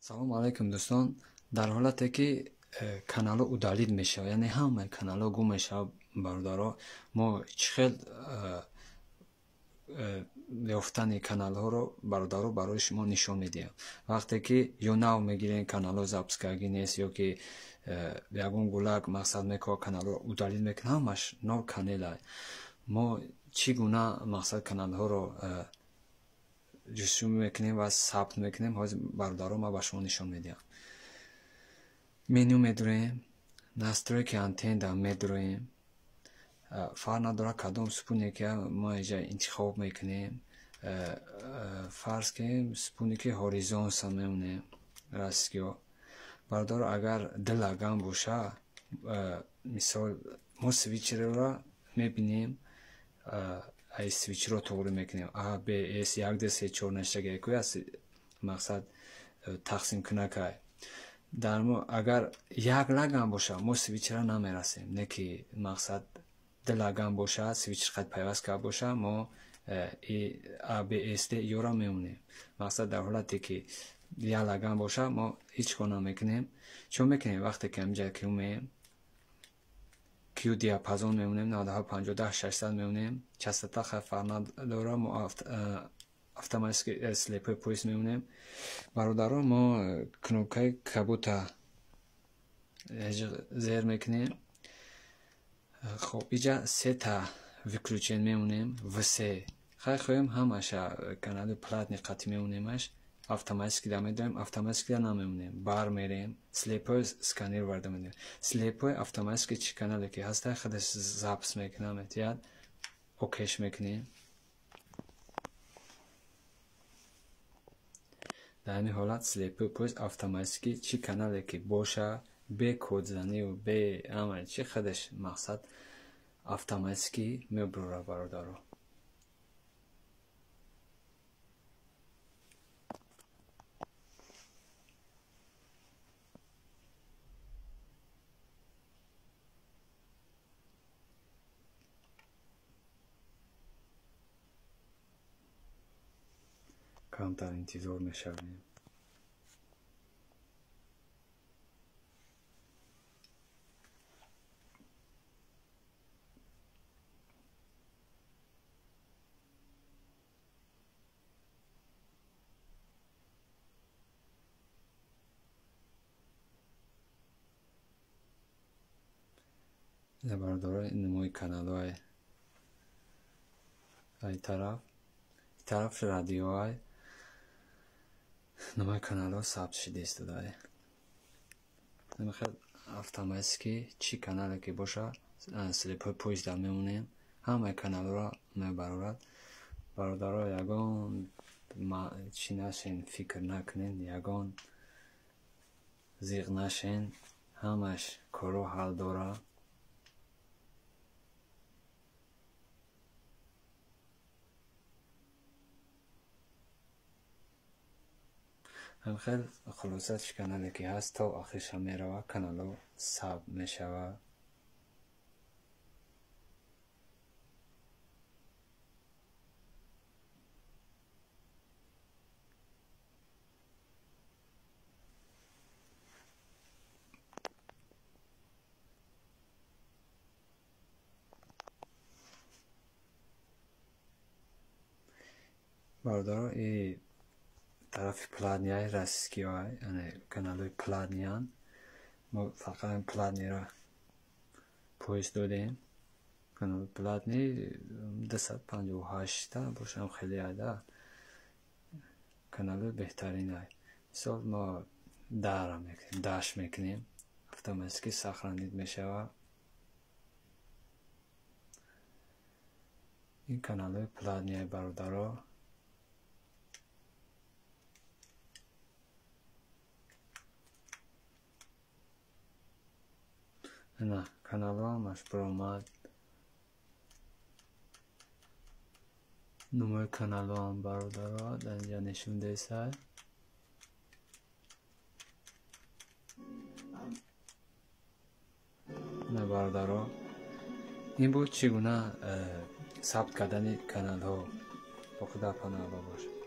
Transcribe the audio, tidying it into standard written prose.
Салом алейкум, дӯстон. Дар ҳолате ки каналҳо удалить мешавад, яъне ҳамаи каналҳо гум мешавад, бародаро, мо чӣ хел ёфтани каналҳоро, бародаро, барои шумо нишон медиҳам. Вақте ки ё нав мегирем, каналҳо запись кардагӣ нест, ё ки ягон гулак мақсад мекоҳад, каналҳоро удалить мекунад, ҳамаш нол канела. Мо чӣ гуна мақсад каналҳоро ҷустуҷӯ мекунем ва сабт мекунем, ҳозир, бародаро, ман ба шумо нишон медиҳам. Меню медуроем, настройки антенна медуроем. Фарқ надорад кадом спутнике мо инҷа интихоб мекунем. Фарз кунем, спутники Хоризонтса мемонем, российскиҳо. Бародаро, агар ду лаган боша, мисол, мо свитчерро мебинем, ай свитчро тоғрӣ мекунем. А, Б, С, як, ду, се, чор наштаги ку аст, мақсад тақсимкунакай. Дар мо агар як лаган боша, мо свитчера намерасем, не ки мақсад ду лаган боша, свитчер қад пайваст карда боша, мо А, Б, С, Д ёра мемонем. Мақсад дар ҳолате ки як лаган боша, мо ҳеҷ кор намекунем. Чӣ мекунем? Вақте ки ҳаминҷа ки умеем, Q диапазон мемонем, 97 50 600 мемонем, частота хай фарқ надорад, мо автоматически слепой поиск мемонем. Бародаро, мо кнопкаи кабута зер мекунем. Хоб, иҷа сета выключен мемонем, все. Хай хоҳем, ҳамаша канали платный қатъи мемонемаш, автоматически да медорем, автоматически да намемонем, бар мерем, слепой сканировать медем. Слепой автоматически чӣ канале ки ҳаста, худаш запись мекунад, метиҳад, окейш мекунем. Дар ҳамин ҳолат слепой поиск автоматически чӣ канале ки боша, бе кодзаниву бе ҳама чӣ, худаш мақсад автоматически мебурад, бародаро. Камтар интизор мешавем. Бародаро, намои каналҳои ай тараф, тараф радиоай, намои каналҳо сабт шида истодаай. Намехел автоматически чӣ канале ки боша, слепой поиск да мемонем, ҳамаи каналҳоро мебарорад. Бародаро, ягон чӣ нашен, фикр накунед, ягон зиқ нашен, ҳамаш корҳо ҳал дорад. Ҳамхел хулоса, чӣ канале ки ҳаст, то охирша меравад, каналҳо сабт мешавад. Бародаро, и тарафи платныяи российскиҳоай, яъне каналҳои платныянд. Мо фақат платныйро поиск додем. Канали платный 258-та бошам, хеле айда. Каналҳои беҳтаринай. Мисол, мо дара мекунем, даш мекунем, автоматически сохранить мешавад. Ин каналҳои платныяи, бародаро. Ина каналҳо ҳамаш баромад. Номои каналҳоам, бародаро, дар инҷа нишон десай. Ина, бародаро, ин буд чӣ гуна сабт кардани каналҳо. Бо Худо паноҳ бошед.